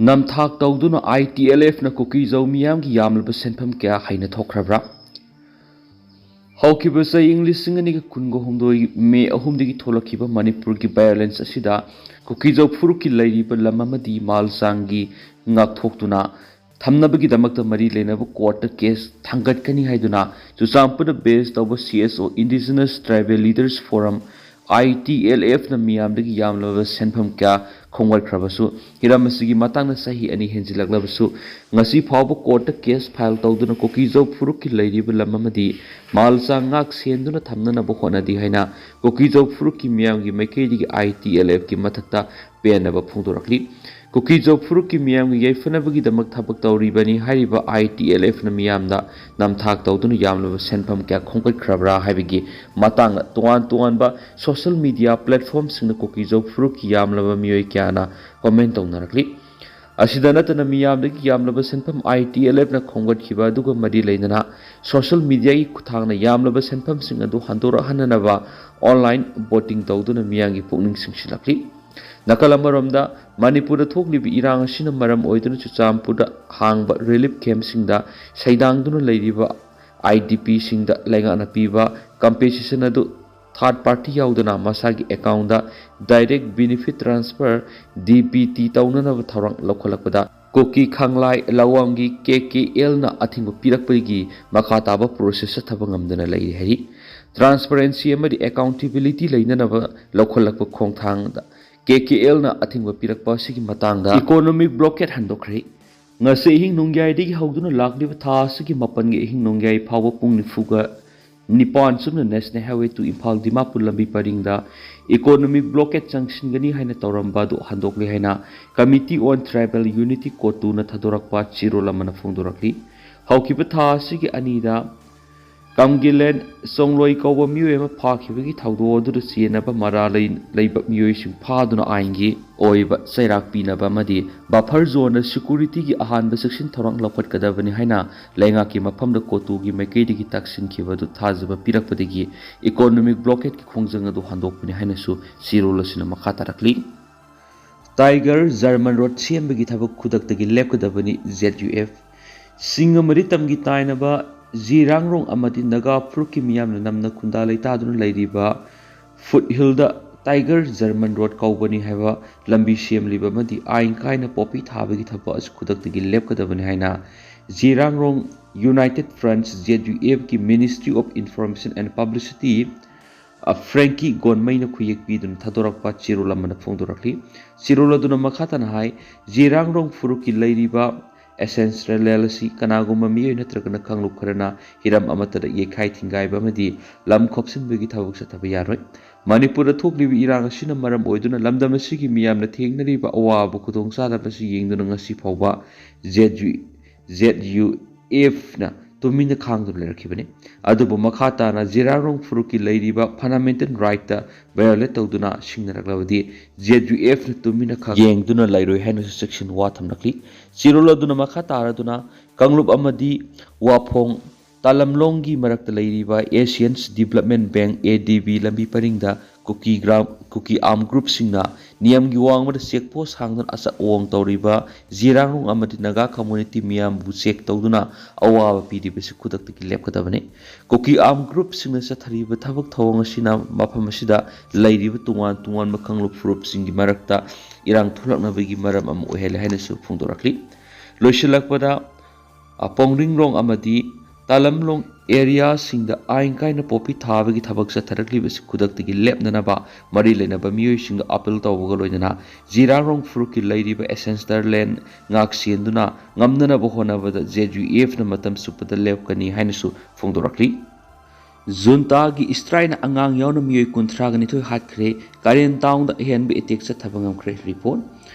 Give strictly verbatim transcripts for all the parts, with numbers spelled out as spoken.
ꯅꯝꯊꯥꯛ ꯇꯧꯗꯨꯅ ꯑꯥꯏ T L ꯑꯦꯐꯅ ꯀꯨꯀꯤꯖꯧ ꯃꯤꯌꯥꯝꯒꯤ ꯌꯥꯝꯂꯕ ꯁꯦꯟꯐꯝ ꯀꯌꯥ ꯍꯥꯏꯅ ꯊꯣꯛꯈ꯭ꯔꯕ꯭ꯔꯥ? ꯍꯧꯈꯤꯕ ꯆꯍꯤ ꯏꯪ ꯂꯤꯁꯤꯡ ꯑꯅꯤꯒ ꯀꯨꯟꯒ ꯍꯨꯝꯗꯣꯏ ꯃꯦ ꯑꯍꯨꯝꯗꯒꯤ ꯊꯣꯛꯂꯛꯈꯤꯕ ꯃꯅꯤꯄꯨꯔꯒꯤ ꯚꯥꯏꯑꯣꯂꯦꯟꯁ ꯑꯁꯤꯗ ꯀꯨꯀꯤꯖꯧ ꯐꯨꯔꯨꯞꯀꯤ ꯂꯩꯔꯤꯕ ꯂꯝ ꯑꯃꯗꯤ ꯃꯥꯜꯆꯥꯡꯒꯤ ꯉꯥꯛꯊꯣꯛꯇꯨꯅ ꯊꯝꯅꯕꯒꯤꯗꯃꯛꯇ ꯃꯔꯤ ꯂꯩꯅꯕ ꯀꯣꯔꯠꯇ ꯀꯦꯁ ꯊꯥꯡꯒꯠꯀꯅꯤ ꯍꯥꯏꯗꯨꯅ ꯆꯨꯔꯆꯥꯟꯄꯨꯔꯗ ꯕꯦꯁ ꯇꯧꯕ ꯁꯤ ꯑꯦꯁ ꯑꯣ, Indigenous Tribal Leaders Forum, ꯑꯥꯏ ꯇꯤ ꯑꯦꯜ ꯑꯦꯐꯅ ꯃꯤꯌꯥꯝꯗꯒꯤ ꯌꯥꯝꯂꯕ ꯁꯦꯟꯐꯝ ꯀꯌꯥ ꯈꯣꯝꯒꯠꯈ꯭ꯔꯕꯁꯨ, ꯍꯤꯔꯝ ꯑꯁꯤꯒꯤ ꯃꯇꯥꯡꯗ ꯆꯍꯤ ꯑꯅꯤ ꯍꯦꯟꯖꯤꯜꯂꯛꯂꯕꯁꯨ, ꯉꯁꯤ ꯐꯥꯎꯕ ꯀꯣꯔꯠꯇ ꯀꯦꯁ ꯐꯥꯏꯜ ꯇꯧꯗꯨꯅ ꯀꯨꯀꯤꯖꯧ ꯐꯨꯔꯨꯞꯀꯤ ꯂꯩꯔꯤꯕ ꯂꯝ ꯑꯃꯗꯤ ꯃꯥꯜꯆꯥꯡ ꯉꯥꯛ ꯁꯦꯟꯗꯨꯅ ꯊꯝꯅꯅꯕ ꯍꯣꯠꯅꯗꯦ ꯍꯥꯏꯅ ꯀꯨꯀꯤꯖꯧ ꯐꯨꯔꯨꯞꯀꯤ ꯃꯤꯌꯥꯝꯒꯤ ꯃꯥꯏꯀꯩꯗꯒꯤ ꯑꯥꯏ ꯇꯤ ꯑꯦꯜ ꯑꯦꯐꯀꯤ ꯃꯊꯛꯇ ꯄꯦꯟꯅꯕ ꯐꯣꯡꯗꯣꯔꯛꯂꯤ꯫ ꯀꯨꯀꯤꯖꯧ ꯐꯨꯔꯨꯞꯀꯤ ꯃꯤꯌꯥꯝꯒꯤ ꯌꯥꯏꯐꯅꯕꯒꯤꯗꯃꯛ ꯊꯕꯛ ꯇꯧꯔꯤꯕꯅꯤ ꯍꯥꯏꯔꯤꯕ ꯑꯥꯏ ꯇꯤ ꯑꯦꯜ ꯑꯦꯐꯅ ꯃꯤꯌꯥꯝꯗ ꯅꯝꯊꯥꯛ ꯇꯧꯗꯨꯅ ꯌꯥꯝꯂꯕ ꯁꯦꯟꯐꯝ ꯀꯌꯥ ꯈꯣꯝꯒꯠꯈ꯭ꯔꯕ꯭ꯔꯥ ꯍꯥꯏꯕꯒꯤ ꯃꯇꯥꯡꯗ ꯇꯣꯉꯥꯟ ꯇꯣꯉꯥꯟꯕ ꯁꯣꯁꯤꯌꯦꯜ ꯃꯤꯗꯤꯌꯥ ꯄ꯭ꯂꯦꯠꯐꯣꯝꯁꯤꯡꯗ ꯀꯨꯀꯤꯖꯧ ꯐꯨꯔꯨꯞꯀꯤ ꯌꯥꯝꯂꯕ ꯃꯤꯑꯣꯏ ꯀꯌꯥꯅ ꯀꯣꯃꯦꯟ ꯇꯧꯅꯔꯛꯂꯤ꯫ ꯑꯁꯤꯗ ꯅꯠꯇꯅ ꯃꯤꯌꯥꯝꯗꯒꯤ ꯌꯥꯝꯂꯕ ꯁꯦꯟꯐꯝ ꯑꯥꯏ ꯇꯤ ꯑꯦꯜ ꯑꯦꯐꯅ ꯈꯣꯝꯒꯠꯈꯤꯕ ꯑꯗꯨꯒ ꯃꯔꯤ ꯂꯩꯅꯅ ꯁꯣꯁꯤꯌꯦꯜ ꯃꯤꯗꯤꯌꯥꯒꯤ ꯈꯨꯠꯊꯥꯡꯅ ꯌꯥꯝꯂꯕ ꯁꯦꯟꯐꯝꯁꯤꯡ ꯑꯗꯨ ꯍꯟꯗꯣꯔꯛꯍꯟꯅꯅꯕ ꯑꯣꯟꯂꯥꯏꯟ ꯚꯣꯇꯤꯡ ꯇꯧꯗꯨꯅ ꯃꯤꯌꯥꯝꯒꯤ ꯄꯨꯛꯅꯤꯡ ꯆꯤꯡꯁꯤꯜꯂꯛꯂꯤ꯫ ꯅꯥꯀꯜ ꯑꯃꯔꯣꯝꯗ, ꯃꯅꯤꯄꯨꯔꯗ ꯊꯣꯛꯂꯤꯕ ꯏꯔꯥꯡ ꯑꯁꯤꯅ ꯃꯔꯝ ꯑꯣꯏꯗꯨꯅ ꯆꯨꯔꯆꯥꯟꯄꯨꯔꯗ ꯍꯥꯡꯕ ꯔꯤꯂꯤꯐ ꯀꯦꯝꯞꯁꯤꯡꯗ ꯁꯩꯗꯥꯡꯗꯨꯅ ꯂꯩꯔꯤꯕ ꯑꯥꯏ ꯗꯤ ꯄꯤꯁꯤꯡꯗ ꯂꯩꯉꯥꯛꯅ ꯄꯤꯕ ꯀꯝꯄꯦꯟꯁꯦꯁꯟ ꯑꯗꯨ ꯊꯥꯔꯠ ꯄꯥꯔꯇꯤ ꯌꯥꯎꯗꯅ ꯃꯁꯥꯒꯤ ꯑꯦꯀꯥꯎꯟꯗ direct benefit transfer, D B T, ꯇꯧꯅꯅꯕ ꯊꯧꯔꯥꯡ ꯂꯧꯈꯠꯂꯛꯄꯗ ꯀꯨꯀꯤ ꯈꯥꯡꯂꯥꯏ ꯂꯋꯥꯡꯒꯤ ꯀꯦ ꯀꯦ ꯑꯦꯜꯅ ꯑꯊꯤꯡꯕ ꯄꯤꯔꯛꯄꯗꯒꯤ ꯃꯈꯥ ꯇꯥꯕ ꯄ꯭ꯔꯣꯁꯦꯁ ꯆꯠꯊꯕ ꯉꯝꯗꯅ ꯂꯩꯔꯤ ꯍꯥꯏꯔꯤ꯫ ꯇ꯭ꯔꯥꯟꯁꯄꯔꯦꯟꯁꯤ ꯑꯃꯗꯤ ꯑꯦꯀꯥꯎꯟꯇꯦꯕꯤꯂꯤꯇꯤ ꯂꯩꯅꯅꯕ ꯂꯧꯈꯠꯂꯛꯄ ꯈꯣꯡꯊꯥꯡꯗ ꯀꯦ ꯀꯦ ꯑꯦꯜꯅ ꯑꯊꯤꯡꯕ ꯄꯤꯔꯛꯄ ꯑꯁꯤꯒꯤ ꯃꯇꯥꯡꯗ ꯏꯀꯣꯅꯣꯃꯤꯛ ꯕ꯭ꯂꯣꯀꯦꯠ ꯍꯟꯗꯣꯛꯈ꯭ꯔꯦ꯫ ꯉꯁꯤ ꯑꯍꯤꯡ ꯅꯣꯡꯌꯥꯏꯗꯒꯤ ꯍꯧꯗꯨꯅ ꯂꯥꯛꯂꯤꯕ ꯊꯥ ꯑꯁꯤꯒꯤ ꯃꯥꯄꯟꯒꯤ ꯑꯍꯤꯡ ꯅꯣꯡꯌꯥꯏ ꯐꯥꯎꯕ ꯄꯨꯡ ꯅꯤꯐꯨꯒ ꯅꯤꯄꯥꯟ ꯆꯨꯞꯅ National Highway two Imphal Dimapur ꯂꯝꯕꯤ ꯄꯔꯤꯡꯗ ꯏꯀꯣꯅꯣꯃꯤꯛ ꯕ꯭ꯂꯣꯀꯦꯠ ꯆꯪꯁꯤꯟꯒꯅꯤ ꯍꯥꯏꯅ ꯇꯧꯔꯝꯕ ꯑꯗꯨ ꯍꯟꯗꯣꯛꯂꯦ ꯍꯥꯏꯅ Committee on Tribal Unity, ꯀꯣꯇꯨꯅ ꯊꯥꯗꯣꯔꯛꯄ ꯆꯦꯔꯣꯜ ꯑꯃꯅ ꯐꯣꯡꯗꯣꯔꯛꯂꯤ꯫ ꯍꯧꯈꯤꯕ ꯊꯥ ꯑꯁꯤꯒꯤ ꯑꯅꯤꯗ ꯀꯝꯒꯤꯂꯦꯟ ꯆꯣꯡꯂꯣꯏ ꯀꯧꯕ ꯃꯤꯑꯣꯏ ꯑꯃ ꯐꯥꯈꯤꯕꯒꯤ ꯊꯧꯗꯣꯛ ꯑꯗꯨꯗ ꯆꯦꯟꯅꯕ ꯃꯔꯥꯜ ꯂꯩ-, ꯂꯩꯕ ꯃꯤꯑꯣꯏꯁꯤꯡ ꯐꯥꯗꯨꯅ ꯑꯥꯏꯟꯒꯤ ꯑꯣꯏꯕ ꯆꯩꯔꯥꯛ ꯄꯤꯅꯕ ꯑꯃꯗꯤ buffer zoneꯗ securityꯒꯤ ꯑꯍꯥꯟꯕ ꯆꯦꯛꯁꯤꯟ ꯊꯧꯔꯥꯡ ꯂꯧꯈꯠꯀꯗꯕꯅꯤ ꯍꯥꯏꯅ ꯂꯩꯉꯥꯛꯀꯤ ꯃꯐꯝꯗ ꯀꯣꯇꯨꯒꯤ ꯃꯥꯏꯀꯩꯗꯒꯤ ꯇꯛꯁꯤꯟꯈꯤꯕ ꯑꯗꯨ ꯊꯥꯖꯕ ꯄꯤꯔꯛꯄꯗꯒꯤ economic blockadesꯀꯤ ꯈꯣꯡꯖꯪ ꯑꯗꯨ ꯍꯟꯗꯣꯛꯄꯅꯤ ꯍꯥꯏꯅꯁꯨ ꯆꯦꯔꯣꯜ ꯑꯁꯤꯅ ꯃꯈꯥ ꯇꯥꯔꯛꯂꯤ꯫ Tiger German road ꯁꯦꯝꯕꯒꯤ ꯊꯕꯛ ꯈꯨꯗꯛꯇꯒꯤ ꯂꯦꯞꯀꯗꯕꯅꯤ, Z U F꯫ ꯆꯤꯡ ꯑꯃꯗꯤ ꯇꯝꯒꯤ ꯇꯥꯏꯅꯕ ꯖꯤꯔꯥꯡꯔꯣꯡ ꯑꯃꯗꯤ ꯅꯥꯒꯥ ꯐꯨꯔꯨꯞꯀꯤ ꯃꯤꯌꯥꯝꯅ ꯅꯝꯅ ꯈꯨꯟꯗꯥ ꯂꯩꯇꯥꯗꯨꯅ ꯂꯩꯔꯤꯕ foothillꯗ Tiger German road ꯀꯧꯕꯅꯤ ꯍꯥꯏꯕ ꯂꯝꯕꯤ ꯁꯦꯝꯂꯤꯕ ꯑꯃꯗꯤ ꯑꯥꯏꯟ ꯀꯥꯏꯅ ꯄꯣꯄꯤ ꯊꯥꯕꯒꯤ ꯊꯕꯛ ꯑꯁꯤ ꯈꯨꯗꯛꯇꯒꯤ ꯂꯦꯞꯀꯗꯕꯅꯤ ꯍꯥꯏꯅ ꯖꯤꯔꯥꯡꯔꯣꯡ United Front, Z U Fꯀꯤ Ministry of Information and Publicity, ꯑ, ꯐ꯭ꯔꯦꯡꯀꯤ ꯒꯣꯟꯃꯩꯅ ꯈꯨꯌꯦꯛ ꯄꯤꯗꯨꯅ ꯊꯥꯗꯣꯔꯛꯄ ꯆꯦꯔꯣꯜ ꯑꯃꯅ ꯐꯣꯡꯗꯣꯔꯛꯂꯤ꯫ ꯆꯦꯔꯣꯜ ꯑꯗꯨꯅ ꯃꯈꯥ ꯇꯥꯅ ꯍꯥꯏ, ꯖꯤꯔꯥꯡꯔꯣꯡ ꯐꯨꯔꯨꯞꯀꯤ ꯂꯩꯔꯤꯕ ancestral land ꯑꯁꯤ ꯀꯅꯥꯒꯨꯝꯕ ꯃꯤꯑꯣꯏ ꯅꯠꯇ꯭ꯔꯒꯅ ꯀꯥꯡꯂꯨꯞ ꯈꯔꯅ ꯍꯤꯔꯝ ꯑꯃꯠꯇꯗ ꯌꯩꯈꯥꯏ ꯊꯤꯡꯒꯥꯏꯕ ꯑꯃꯗꯤ ꯂꯝ ꯈꯣꯞꯆꯤꯟꯕꯒꯤ ꯊꯕꯛ ꯆꯠꯊꯕ ꯌꯥꯔꯣꯏ꯫ ꯃꯅꯤꯄꯨꯔꯗ ꯊꯣꯛꯂꯤꯕ ꯏꯔꯥꯡ ꯑꯁꯤꯅ ꯃꯔꯝ ꯑꯣꯏꯗꯨꯅ ꯂꯝꯗꯝ ꯑꯁꯤꯒꯤ ꯃꯤꯌꯥꯝꯅ ꯊꯦꯡꯅꯔꯤꯕ ꯑꯋꯥꯕ ꯈꯨꯗꯣꯡꯆꯥꯗꯕ ꯑꯁꯤ ꯌꯦꯡꯗꯨꯅ ꯉꯁꯤ ꯐꯥꯎꯕ Z U, Z U Fꯅ ꯇꯨꯃꯤꯟꯅ ꯈꯥꯡꯗꯨꯅ ꯂꯩꯔꯛꯈꯤꯕꯅꯤ꯫ ꯑꯗꯨꯕꯨ ꯃꯈꯥ ꯇꯥꯅ ꯖꯤꯔꯥꯡꯔꯣꯡ ꯐꯨꯔꯨꯞꯀꯤ ꯂꯩꯔꯤꯕ fundamental rightꯇ violate ꯇꯧꯗꯨꯅ ꯁꯤꯡꯅꯔꯛꯂꯕꯗꯤ Z U Fꯅ ꯇꯨꯃꯤꯟꯅ ꯈꯥꯡ ꯌꯦꯡꯗꯨꯅ ꯂꯩꯔꯣꯏ ꯍꯥꯏꯅꯁꯨ ꯆꯦꯛꯁꯤꯟ ꯋꯥ ꯊꯝꯂꯛꯂꯤ꯫ ꯆꯦꯔꯣꯜ ꯑꯗꯨꯅ ꯃꯈꯥ ꯇꯥꯔꯗꯨꯅ ꯀꯥꯡꯂꯨꯞ ꯑꯃꯗꯤ ꯋꯥꯐꯣꯡ ꯇꯥꯂꯝꯂꯣꯡꯒꯤ ꯃꯔꯛꯇ ꯂꯩꯔꯤꯕ Asian Development Bank, A D B, ꯂꯝꯕꯤ ꯄꯔꯤꯡꯗ ꯀꯨꯀꯤ ꯒ꯭ꯔꯥꯝ, ꯀꯨꯀꯤ armed groupꯁꯤꯡꯅ ꯅꯤꯌꯝꯒꯤ ꯋꯥꯡꯃꯗ check post ꯍꯥꯡꯗꯨꯅ ꯑꯆꯧ ꯑꯋꯥꯡ ꯇꯧꯔꯤꯕ ꯖꯤꯔꯥꯡꯔꯣꯡ ꯑꯃꯗꯤ ꯅꯥꯒꯥ community ꯃꯤꯌꯥꯝꯕꯨ check ꯇꯧꯗꯨꯅ ꯑꯋꯥꯕ ꯄꯤꯔꯤꯕꯁꯤ ꯈꯨꯗꯛꯇꯒꯤ ꯂꯦꯞꯀꯗꯕꯅꯤ꯫ ꯀꯨꯀꯤ armed groupꯁꯤꯡꯅ ꯆꯠꯊꯔꯤꯕ ꯊꯕꯛ ꯊꯧꯑꯣꯡ ꯑꯁꯤꯅ ꯃꯐꯝ ꯑꯁꯤꯗ ꯂꯩꯔꯤꯕ ꯇꯣꯉꯥꯟ ꯇꯣꯉꯥꯟꯕ ꯀꯥꯡꯂꯨꯞ ꯐꯨꯔꯨꯞꯁꯤꯡꯒꯤ ꯃꯔꯛꯇ ꯏꯔꯥꯡ ꯊꯣꯛꯂꯛꯅꯕꯒꯤ ꯃꯔꯝ ꯑꯃ ꯑꯣꯏꯍꯜꯂꯦ ꯍꯥꯏꯅꯁꯨ ꯐꯣꯡꯗꯣꯔꯛꯂꯤ꯫ ꯂꯣꯏꯁꯤꯜꯂꯛꯄꯗ, ꯑ, ꯄꯣꯡꯔꯤꯡꯔꯣꯡ ꯑꯃꯗꯤ ꯇꯥꯂꯝꯂꯣꯡ areaꯁꯤꯡꯗ ꯑꯥꯏꯟ ꯀꯥꯏꯅ ꯄꯣꯄꯤ ꯊꯥꯕꯒꯤ ꯊꯕꯛ ꯆꯠꯊꯔꯛꯂꯤꯕꯁꯤ ꯈꯨꯗꯛꯇꯒꯤ ꯂꯦꯞꯅꯅꯕ ꯃꯔꯤ ꯂꯩꯅꯕ ꯃꯤꯑꯣꯏꯁꯤꯡꯗ appeal ꯇꯧꯕꯒ ꯂꯣꯏꯅꯅ ꯖꯤꯔꯥꯡꯔꯣꯡ ꯐꯨꯔꯨꯞꯀꯤ ꯂꯩꯔꯤꯕ ancestral land ꯉꯥꯛ ꯁꯦꯟꯗꯨꯅ ꯉꯝꯅꯅꯕ ꯍꯣꯠꯅꯕꯗ Z U Fꯅ ꯃꯇꯝ ꯆꯨꯞꯄꯗ ꯂꯦꯞꯀꯅꯤ ꯍꯥꯏꯅꯁꯨ ꯐꯣꯡꯗꯣꯔꯛꯂꯤ꯫ ꯖꯨꯟꯇꯥꯒꯤ strikeꯅ ꯑꯉꯥꯡ ꯌꯥꯎꯅ ꯃꯤꯑꯣꯏ ꯀꯨꯟꯊ꯭ꯔꯥꯒ ꯅꯤꯊꯣꯏ ꯍꯥꯠꯈ꯭ꯔꯦ꯫ ꯀꯥꯔꯦꯟ ꯇꯥꯎꯟꯗ ꯑꯍꯦꯟꯕ attack ꯆꯠꯊꯕ ꯉꯝꯈ꯭ꯔꯦ꯫ Report꯫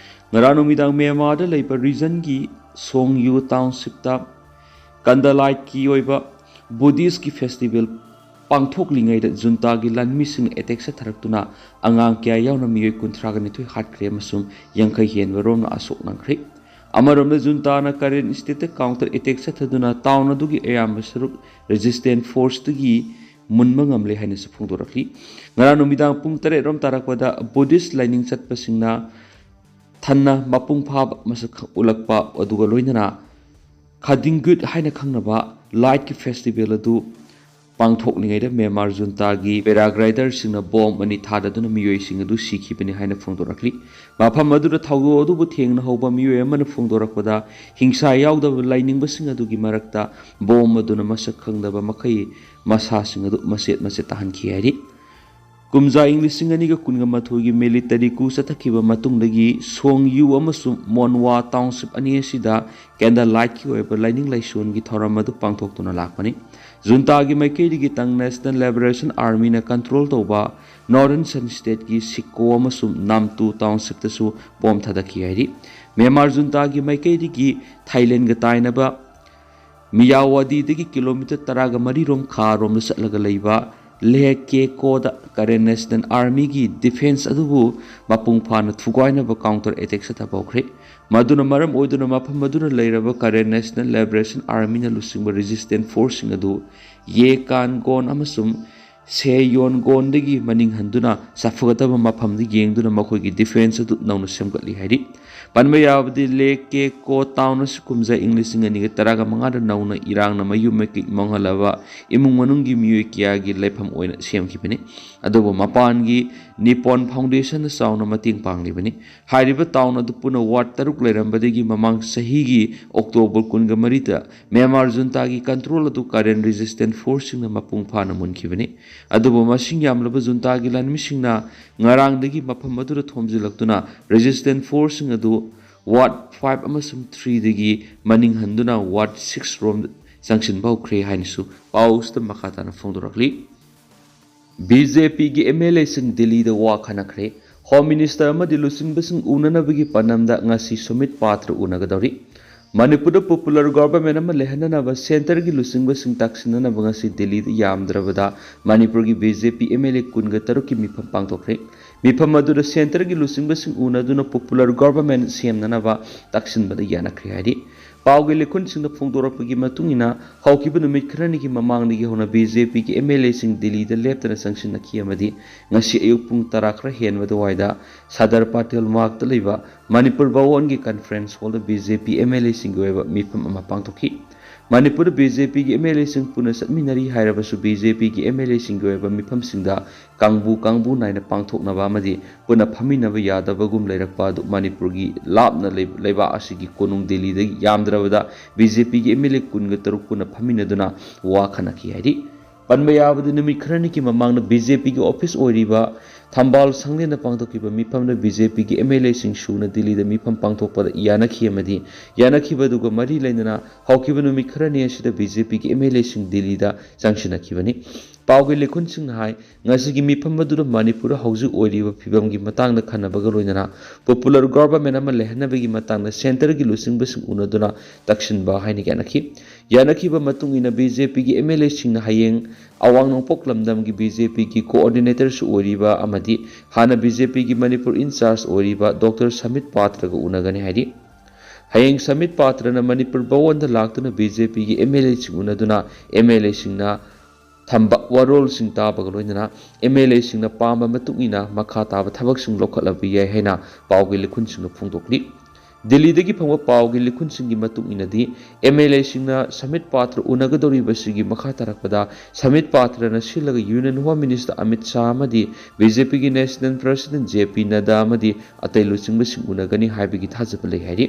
ꯉꯔꯥꯡ ꯅꯨꯃꯤꯗꯥꯡ ꯃ꯭ꯌꯥꯟꯃꯥꯔꯗ ꯂꯩꯕ regionꯒꯤ ꯁꯣꯡꯌꯨ townshipꯇ ꯀꯟꯗꯂꯥꯏꯠꯀꯤ ꯑꯣꯏꯕ ꯕꯨꯙꯤꯁꯀꯤ ꯐꯦꯁꯇꯤꯚꯦꯜ ꯄꯥꯡꯊꯣꯛꯂꯤꯉꯩꯗ ꯖꯨꯟꯇꯥꯒꯤ ꯂꯥꯟꯃꯤꯁꯤꯡꯅ ꯑꯦꯇꯦꯛ ꯆꯠꯊꯔꯛꯇꯨꯅ ꯑꯉꯥꯡ ꯀꯌꯥ ꯌꯥꯎꯅ ꯃꯤꯑꯣꯏ ꯀꯨꯟꯊ꯭ꯔꯥꯒ ꯅꯤꯊꯣꯏ ꯍꯥꯠꯈ꯭ꯔꯦ ꯑꯃꯁꯨꯡ ꯌꯥꯡꯈꯩ ꯍꯦꯟꯕ ꯔꯣꯝꯅ ꯑꯁꯣꯛ ꯅꯪꯈ꯭ꯔꯦ꯫ ꯑꯃꯔꯣꯝꯗ ꯖꯨꯟꯇꯥꯅ ꯀꯔꯦꯟ ꯁ꯭ꯇꯦꯠꯇ ꯀꯥꯎꯟꯇꯔ ꯑꯦꯇꯦꯛ ꯆꯠꯊꯗꯨꯅ ꯇꯥꯎꯟ ꯑꯗꯨꯒꯤ ꯑꯌꯥꯝꯕ ꯁꯔꯨꯛ ꯔꯦꯖꯤꯁꯇꯦꯟ ꯐꯣꯔꯁꯇꯒꯤ ꯃꯨꯟꯕ ꯉꯝꯂꯦ ꯍꯥꯏꯅꯁꯨ ꯐꯣꯡꯗꯣꯔꯛꯂꯤ꯫ ꯉꯔꯥꯡ ꯅꯨꯃꯤꯗꯥꯡ ꯄꯨꯡ ꯇꯔꯦꯠ ꯔꯣꯝ ꯇꯥꯔꯛꯄꯗ ꯕꯨꯙꯤꯁ ꯂꯥꯏꯅꯤꯡ ꯆꯠꯄꯁꯤꯡꯅ ꯊꯟꯅ ꯃꯄꯨꯡ ꯐꯥꯕ ꯃꯁꯛ ꯎꯠꯂꯛꯄ ꯑꯗꯨꯒ ꯂꯣꯏꯅꯅ ꯈꯥꯗꯤꯡꯒꯨꯠ ꯍꯥꯏꯅ ꯈꯪꯅꯕ ꯂꯥꯏꯠꯀꯤ ꯐꯦꯁꯇꯤꯚꯦꯜ ꯑꯗꯨ ꯄꯥꯡꯊꯣꯛꯂꯤꯉꯩꯗ ꯃ꯭ꯌꯥꯟꯃꯥꯔ ꯖꯨꯟꯇꯥꯒꯤ ꯄꯦꯔꯥꯒ꯭ꯂꯥꯏꯗꯔꯁꯤꯡꯅ ꯕꯣꯝ ꯑꯅꯤ ꯊꯥꯗꯗꯨꯅ ꯃꯤꯑꯣꯏꯁꯤꯡ ꯑꯗꯨ ꯁꯤꯈꯤꯕꯅꯤ ꯍꯥꯏꯅ ꯐꯣꯡꯗꯣꯔꯛꯂꯤ꯫ ꯃꯐꯝ ꯑꯗꯨꯗ ꯊꯧꯗꯣꯛ ꯑꯗꯨꯕꯨ ꯊꯦꯡꯅꯍꯧꯕ ꯃꯤꯑꯣꯏ ꯑꯃꯅ ꯐꯣꯡꯗꯣꯔꯛꯄꯗ, ꯍꯤꯡꯁꯥ ꯌꯥꯎꯗꯕ ꯂꯥꯏꯅꯤꯡꯕꯁꯤꯡ ꯑꯗꯨꯒꯤ ꯃꯔꯛꯇ ꯕꯣꯝ ꯑꯗꯨꯅ ꯃꯁꯛ ꯈꯪꯗꯕ ꯃꯈꯩ ꯃꯁꯥꯁꯤꯡ ꯑꯗꯨ ꯃꯆꯦꯠ ꯃꯆꯦꯠ ꯇꯥꯍꯟꯈꯤ ꯍꯥꯏꯔꯤ꯫ ꯀꯨꯝꯖꯥ ꯏꯪ ꯂꯤꯁꯤꯡ ꯑꯅꯤꯒ ꯀꯨꯟꯒ ꯃꯥꯊꯣꯏꯒꯤ ꯃꯤꯂꯤꯇꯔꯤ ꯀꯨ ꯆꯠꯊꯈꯤꯕ ꯃꯇꯨꯡꯗꯒꯤ ꯁꯣꯡ ꯌꯨ ꯑꯃꯁꯨꯡ ꯃꯣꯟꯋꯥ ꯇꯥꯎꯟꯁꯤꯞ ꯑꯅꯤ ꯑꯁꯤꯗ ꯀꯦꯟꯗꯜ ꯂꯥꯏꯠꯀꯤ ꯑꯣꯏꯕ ꯂꯥꯏꯅꯤꯡ ꯂꯥꯏꯁꯣꯟꯒꯤ ꯊꯧꯔꯝ ꯑꯗꯨ ꯄꯥꯡꯊꯣꯛꯇꯨꯅ ꯂꯥꯛꯄꯅꯤ꯫ ꯖꯨꯟꯇꯥꯒꯤ ꯃꯥꯏꯀꯩꯗꯒꯤ ꯇꯪ ꯅꯦꯁꯅꯦꯜ ꯂꯤꯕꯔꯦꯁꯟ ꯑꯥꯔꯃꯤꯅ ꯀꯟꯇ꯭ꯔꯣꯜ ꯇꯧꯕ ꯅꯣꯔꯗꯔꯟ ꯁꯟ ꯁ꯭ꯇꯦꯠꯀꯤ ꯁꯤꯀꯣ ꯑꯃꯁꯨꯡ ꯅꯥꯝꯇꯨ ꯇꯥꯎꯟꯁꯤꯞꯇꯁꯨ ꯕꯣꯝ ꯊꯥꯗꯈꯤ ꯍꯥꯏꯔꯤ꯫ ꯃ꯭ꯌꯥꯟꯃꯥꯔ ꯖꯨꯟꯇꯥꯒꯤ ꯃꯥꯏꯀꯩꯗꯒꯤ ꯊꯥꯏꯂꯦꯟꯒ ꯇꯥꯏꯅꯕ ꯃꯤꯌꯥꯋꯥꯗꯤꯗꯒꯤ ꯀꯤꯂꯣꯃꯤꯇꯔ ꯇꯔꯥꯒ ꯃꯔꯤ ꯔꯣꯝ ꯈꯥꯔꯣꯝꯗ ꯆꯠꯂꯒ ꯂꯩꯕ ꯂꯦꯍ ꯀꯦꯀꯣꯗ ꯀꯔꯦꯟ ꯅꯦꯁꯅꯦꯜ ꯑꯥꯔꯃꯤꯒꯤ ꯗꯤꯐꯦꯟꯁ ꯑꯗꯨꯕꯨ ꯃꯄꯨꯡ ꯐꯥꯅ ꯊꯨꯒꯥꯏꯅꯕ ꯀꯥꯎꯟꯇꯔ ꯑꯦꯇꯦꯛ ꯆꯠꯊꯕ ꯍꯧꯈ꯭ꯔꯦ꯫ ꯃꯗꯨꯅ ꯃꯔꯝ ꯑꯣꯏꯗꯨꯅ ꯃꯐꯝ ꯑꯗꯨꯗ ꯂꯩꯔꯕ ꯀꯔꯦꯟ ꯅꯦꯁꯅꯦꯜ ꯂꯤꯕꯔꯦꯁꯟ ꯑꯥꯔꯃꯤꯅ ꯂꯨꯆꯤꯡꯕ ꯔꯦꯖꯤꯁꯇꯦꯟ ꯐꯣꯔꯁꯁꯤꯡ ꯑꯗꯨ ꯌꯦ ꯀꯥꯟ ꯒꯣꯟ ꯑꯃꯁꯨꯡ ꯁꯦ ꯌꯣꯟ ꯒꯣꯟꯗꯒꯤ ꯃꯅꯤꯡ ꯍꯟꯗꯨꯅ ꯆꯥꯎꯈꯠꯀꯗꯕ ꯃꯐꯝꯗ ꯌꯦꯡꯗꯨꯅ ꯃꯈꯣꯏꯒꯤ ꯗꯤꯐꯦꯟꯁ ꯑꯗꯨ ꯅꯧꯅ ꯁꯦꯝꯒꯠꯂꯤ ꯍꯥꯏꯔꯤ꯫ ꯄꯟꯕ ꯌꯥꯕꯗꯤ ꯂꯦ ꯀꯦ ꯀꯣ ꯇꯥꯎꯟ ꯑꯁꯤ ꯀꯨꯝꯖꯥ ꯏꯪ ꯂꯤꯁꯤꯡ ꯑꯅꯤꯒ ꯇꯔꯥꯒ ꯃꯉꯥꯗ ꯅꯧꯅ ꯏꯔꯥꯡꯅ ꯃꯌꯨꯝ ꯃꯀꯩ ꯃꯥꯡꯍꯜꯂꯕ ꯏꯃꯨꯡ ꯃꯅꯨꯡꯒꯤ ꯃꯤꯑꯣꯏ ꯀꯌꯥꯒꯤ ꯂꯩꯐꯝ ꯑꯣꯏꯅ ꯁꯦꯝꯈꯤꯕꯅꯤ꯫ ꯑꯗꯨꯕꯨ ꯃꯄꯥꯟꯒꯤ ꯅꯤꯄꯣꯟ ꯐꯥꯎꯟꯗꯦꯁꯟꯅ ꯆꯥꯎꯅ ꯃꯇꯦꯡ ꯄꯥꯡꯂꯤꯕꯅꯤ꯫ ꯍꯥꯏꯔꯤꯕ ꯇꯥꯎꯟ ꯑꯗꯨ ꯄꯨꯟꯅ ꯋꯥꯔꯗ ꯇꯔꯨꯛ ꯂꯩꯔꯝꯕꯗꯒꯤ ꯃꯃꯥꯡ ꯆꯍꯤꯒꯤ ꯑꯣꯛꯇꯣꯕꯔ ꯀꯨꯟꯒ ꯃꯔꯤꯗ ꯃ꯭ꯌꯥꯟꯃꯥꯔ ꯖꯨꯟꯇꯥꯒꯤ ꯀꯟꯇ꯭ꯔꯣꯜ ꯑꯗꯨ ꯀꯔꯦꯟ ꯔꯦꯖꯤꯁꯇꯦꯟ ꯐꯣꯔꯁꯁꯤꯡꯅ ꯃꯄꯨꯡ ꯐꯥꯅ ꯃꯨꯟꯈꯤꯕꯅꯤ꯫ ꯑꯗꯨꯕꯨ ꯃꯁꯤꯡ ꯌꯥꯝꯂꯕ ꯖꯨꯟꯇꯥꯒꯤ ꯂꯥꯟꯃꯤꯁꯤꯡꯅ ꯉꯔꯥꯡꯗꯒꯤ ꯃꯐꯝ ꯑꯗꯨꯗ ꯊꯣꯝꯖꯤꯜꯂꯛꯇꯨꯅ ꯔꯦꯖꯤꯁꯇꯦꯟ ꯐꯣꯔꯁꯁꯤꯡ ꯑꯗꯨ ꯋꯥꯔꯗ ꯐꯥꯏꯚ ꯑꯃꯁꯨꯡ ꯊ꯭ꯔꯤꯗꯒꯤ ꯃꯅꯤꯡ ꯍꯟꯗꯨꯅ ꯋꯥꯔꯗ ꯁꯤꯛꯁ ꯔꯣꯝ ꯆꯪꯁꯤꯟꯕ ꯍꯧꯈ꯭ꯔꯦ ꯍꯥꯏꯅꯁꯨ ꯄꯥꯎꯁꯤꯗ ꯃꯈꯥ ꯇꯥꯅ ꯐꯣꯡꯗꯣꯔꯛꯂꯤ꯫ ꯕꯤ ꯖꯦ ꯄꯤꯒꯤ ꯑꯦꯝ ꯑꯦꯜ ꯑꯦꯁꯤꯡ ꯗꯤꯜꯂꯤꯗ ꯋꯥ ꯈꯟꯅꯈ꯭ꯔꯦ꯫ ꯍꯣꯝ ꯃꯤꯅꯤꯁꯇꯔ ꯑꯃꯗꯤ ꯂꯨꯆꯤꯡꯕꯁꯤꯡ ꯎꯅꯅꯕꯒꯤ ꯄꯥꯟꯗꯝꯗ ꯉꯁꯤ ꯁꯨꯃꯤꯠ ꯄꯥꯇ꯭ꯔ ꯎꯅꯒꯗꯧꯔꯤ꯫ ꯃꯅꯤꯄꯨꯔꯗ ꯄꯣꯄꯨꯂꯔ ꯒꯣꯚꯔꯟꯃꯦꯟ ꯑꯃ ꯂꯩꯍꯟꯅꯅꯕ ꯁꯦꯟꯇꯔꯒꯤ ꯂꯨꯆꯤꯡꯕꯁꯤꯡ ꯇꯥꯛꯁꯤꯟꯅꯅꯕ ꯉꯁꯤ ꯗꯤꯜꯂꯤꯗ ꯌꯥꯝꯗ꯭ꯔꯕꯗ ꯃꯅꯤꯄꯨꯔꯒꯤ B J P M L A ꯀꯨꯟꯒ ꯇꯔꯨꯛꯀꯤ ꯃꯤꯐꯝ ꯄꯥꯡꯊꯣꯛꯈ꯭ꯔꯦ꯫ ꯃꯤꯐꯝ ꯑꯗꯨꯗ ꯁꯦꯟꯇꯔꯒꯤ ꯂꯨꯆꯤꯡꯕꯁꯤꯡ ꯎꯅꯗꯨꯅ ꯄꯣꯄꯨꯂꯔ ꯒꯣꯚꯔꯟꯃꯦꯟ ꯁꯦꯝꯅꯅꯕ ꯇꯥꯛꯁꯤꯟꯕꯗ ꯌꯥꯅꯈ꯭ꯔꯦ ꯍꯥꯏꯔꯤ꯫ ꯄꯥꯎꯒꯤ ꯂꯤꯈꯨꯟꯁꯤꯡꯅ ꯐꯣꯡꯗꯣꯔꯛꯄꯒꯤ ꯃꯇꯨꯡ ꯏꯟꯅ, ꯍꯧꯈꯤꯕ ꯅꯨꯃꯤꯠ ꯈꯔꯅꯤꯒꯤ ꯃꯃꯥꯡꯗꯒꯤ ꯍꯧꯅ ꯕꯤ ꯖꯦ ꯄꯤꯒꯤ ꯑꯦꯝ ꯑꯦꯜ ꯑꯦꯁꯤꯡ ꯗꯤꯜꯂꯤꯗ ꯂꯦꯞꯇꯅ ꯆꯪꯁꯤꯟꯅꯈꯤ ꯑꯃꯗꯤ ꯉꯁꯤ ꯑꯌꯨꯛ ꯄꯨꯡ ꯇꯔꯥ ꯈꯔ ꯍꯦꯟꯕ ꯑꯗꯨꯋꯥꯏꯗ ꯁꯗꯔ ꯄꯇꯦꯜ ꯃꯥꯔꯛꯇ ꯂꯩꯕ ꯃꯅꯤꯄꯨꯔ ꯚꯋꯟꯒꯤ ꯀꯟꯐꯔꯦꯟꯁ ꯍꯣꯜꯗ B J P M L ꯑꯦꯁꯤꯡꯒꯤ ꯑꯣꯏꯕ ꯃꯤꯐꯝ ꯑꯃ ꯄꯥꯡꯊꯣꯛꯈꯤ꯫ ꯃꯅꯤꯄꯨꯔꯗ ꯕꯤ ꯖꯦ ꯄꯤꯒꯤ ꯑꯦꯝ ꯑꯦꯜ ꯑꯦꯁꯤꯡ ꯄꯨꯟꯅ ꯆꯠꯃꯤꯟꯅꯔꯤ ꯍꯥꯏꯔꯕꯁꯨ, ꯕꯤ ꯖꯦ ꯄꯤꯒꯤ ꯑꯦꯝ ꯑꯦꯜ ꯑꯦꯁꯤꯡꯒꯤ ꯑꯣꯏꯕ ꯃꯤꯐꯝꯁꯤꯡꯗ ꯀꯥꯡꯕꯨ ꯀꯥꯡꯕꯨ ꯅꯥꯏꯅ ꯄꯥꯡꯊꯣꯛꯅꯕ ꯑꯃꯗꯤ ꯄꯨꯟꯅ ꯐꯝꯃꯤꯟꯅꯕ ꯌꯥꯗꯕꯒꯨꯝ ꯂꯩꯔꯛꯄ ꯑꯗꯨ ꯃꯅꯤꯄꯨꯔꯒꯤ ꯂꯥꯞꯅ ꯂꯩ-, ꯂꯩꯕꯥꯛ ꯑꯁꯤꯒꯤ ꯀꯣꯅꯨꯡ ꯗꯤꯜꯂꯤꯗꯒꯤ ꯌꯥꯝꯗ꯭ꯔꯕꯗ ꯕꯤ ꯖꯦ ꯄꯤꯒꯤ ꯑꯦꯝ ꯑꯦꯜ ꯑꯦ ꯀꯨꯟꯒ ꯇꯔꯨꯛ ꯄꯨꯟꯅ ꯐꯝꯃꯤꯟꯅꯗꯨꯅ ꯋꯥ ꯈꯟꯅꯈꯤ ꯍꯥꯏꯔꯤ꯫ ꯄꯟꯕ ꯌꯥꯕꯗꯤ, ꯅꯨꯃꯤꯠ ꯈꯔꯅꯤꯒꯤ ꯃꯃꯥꯡꯗ ꯕꯤ ꯖꯦ ꯄꯤꯒꯤ ꯑꯣꯐꯤꯁ ꯑꯣꯏꯔꯤꯕ ꯊꯝꯕꯥꯜ ꯁꯪꯂꯦꯟꯗ ꯄꯥꯡꯊꯣꯛꯈꯤꯕ ꯃꯤꯐꯝꯗ ꯕꯤ ꯖꯦ ꯄꯤꯒꯤ ꯑꯦꯝ ꯑꯦꯜ ꯑꯦꯁꯤꯡ ꯁꯨꯅ ꯗꯤꯜꯂꯤꯗ ꯃꯤꯐꯝ ꯄꯥꯡꯊꯣꯛꯄꯗ ꯌꯥꯅꯈꯤ ꯑꯃꯗꯤ ꯌꯥꯅꯈꯤꯕꯗꯨꯒ ꯃꯔꯤ ꯂꯩꯅꯅ ꯍꯧꯈꯤꯕ ꯅꯨꯃꯤꯠ ꯈꯔꯅꯤ ꯑꯁꯤꯗ ꯕꯤ ꯖꯦ ꯄꯤꯒꯤ ꯑꯦꯝ ꯑꯦꯜ ꯑꯦꯁꯤꯡ ꯗꯤꯜꯂꯤꯗ ꯆꯪꯁꯤꯟꯅꯈꯤꯕꯅꯤ꯫ ꯄꯥꯎꯒꯤ ꯂꯤꯈꯨꯟꯁꯤꯡꯅ ꯍꯥꯏ, ꯉꯁꯤꯒꯤ ꯃꯤꯐꯝ ꯑꯗꯨꯗ ꯃꯅꯤꯄꯨꯔꯗ ꯍꯧꯖꯤꯛ ꯑꯣꯏꯔꯤꯕ ꯐꯤꯕꯝꯒꯤ ꯃꯇꯥꯡꯗ ꯈꯟꯅꯕꯒ ꯂꯣꯏꯅꯅ ꯄꯣꯄꯨꯂꯔ ꯒꯣꯚꯔꯟꯃꯦꯟ ꯑꯃ ꯂꯩꯍꯟꯅꯕꯒꯤ ꯃꯇꯥꯡꯗ ꯁꯦꯟꯇꯔꯒꯤ ꯂꯨꯆꯤꯡꯕꯁꯤꯡ ꯎꯅꯗꯨꯅ ꯇꯛꯁꯤꯟꯕ ꯍꯥꯏꯅ ꯌꯥꯅꯈꯤ꯫ ꯌꯥꯅꯈꯤꯕ ꯃꯇꯨꯡ ꯏꯟꯅ ꯕꯤ ꯖꯦ ꯄꯤꯒꯤ ꯑꯦꯝ ꯑꯦꯜ ꯑꯦꯁꯤꯡꯅ ꯍꯌꯦꯡ ꯑꯋꯥꯡ ꯅꯣꯡꯄꯣꯛ ꯂꯝꯗꯝꯒꯤ ꯕꯤ ꯖꯦ ꯄꯤꯒꯤ ꯀꯣꯑꯣꯔꯗꯤꯅꯦꯇꯔꯁꯨ ꯑꯣꯏꯔꯤꯕ ꯑꯃꯗꯤ ꯍꯥꯟꯅ ꯕꯤ ꯖꯦ ꯄꯤꯒꯤ ꯃꯅꯤꯄꯨꯔ ꯏꯟꯆꯥꯔꯖ ꯑꯣꯏꯔꯤꯕ ꯗꯣꯛꯇꯔ ꯁꯃꯤꯠ ꯄꯥꯇ꯭ꯔꯒ ꯎꯅꯒꯅꯤ ꯍꯥꯏꯔꯤ꯫ ꯍꯌꯦꯡ ꯁꯃꯤꯠ ꯄꯥꯇ꯭ꯔꯅ ꯃꯅꯤꯄꯨꯔ ꯚꯋꯟꯗ ꯂꯥꯛꯇꯨꯅ ꯕꯤ ꯖꯦ ꯄꯤꯒꯤ ꯑꯦꯝ ꯑꯦꯜ ꯑꯦꯁꯤꯡ ꯎꯅꯗꯨꯅ ꯑꯦꯝ ꯑꯦꯜ ꯑꯦꯁꯤꯡꯅ ꯊꯝꯕ ꯋꯥꯔꯣꯜꯁꯤꯡ ꯇꯥꯕꯒ ꯂꯣꯏꯅꯅ ꯑꯦꯝ ꯑꯦꯜ ꯑꯦꯁꯤꯡꯅ ꯄꯥꯝꯕ ꯃꯇꯨꯡ ꯏꯟꯅ ꯃꯈꯥ ꯇꯥꯕ ꯊꯕꯛꯁꯤꯡ ꯂꯧꯈꯠꯂꯕ ꯌꯥꯏ ꯍꯥꯏꯅ ꯄꯥꯎꯒꯤ ꯂꯤꯈꯨꯟꯁꯤꯡꯅ ꯐꯣꯡꯗꯣꯛꯂꯤ꯫ ꯗꯤꯜꯂꯤꯗꯒꯤ ꯐꯪꯕ ꯄꯥꯎꯒꯤ ꯂꯤꯈꯨꯟꯁꯤꯡꯒꯤ ꯃꯇꯨꯡ ꯏꯟꯅꯗꯤ, ꯑꯦꯝ ꯑꯦꯜ ꯑꯦꯁꯤꯡꯅ ꯁꯃꯤꯠ ꯄꯥꯇ꯭ꯔ ꯎꯅꯒꯗꯧꯔꯤꯕꯁꯤꯒꯤ ꯃꯈꯥ ꯇꯥꯔꯛꯄꯗ ꯁꯃꯤꯠ ꯄꯥꯇ꯭ꯔꯅ ꯁꯤꯜꯂꯒ union home minister Amit Shah ꯑꯃꯗꯤ ꯕꯤ ꯖꯦ ꯄꯤꯒꯤ ꯅꯦꯁꯅꯦꯜ ꯄ꯭ꯔꯁꯤꯗꯦꯟꯠ ꯖꯦ ꯄꯤ ꯅꯗ꯭ꯗꯥ ꯑꯃꯗꯤ ꯑꯇꯩ ꯂꯨꯆꯤꯡꯕꯁꯤꯡ ꯎꯅꯒꯅꯤ ꯍꯥꯏꯕꯒꯤ ꯊꯥꯖꯕ ꯂꯩ ꯍꯥꯏꯔꯤ꯫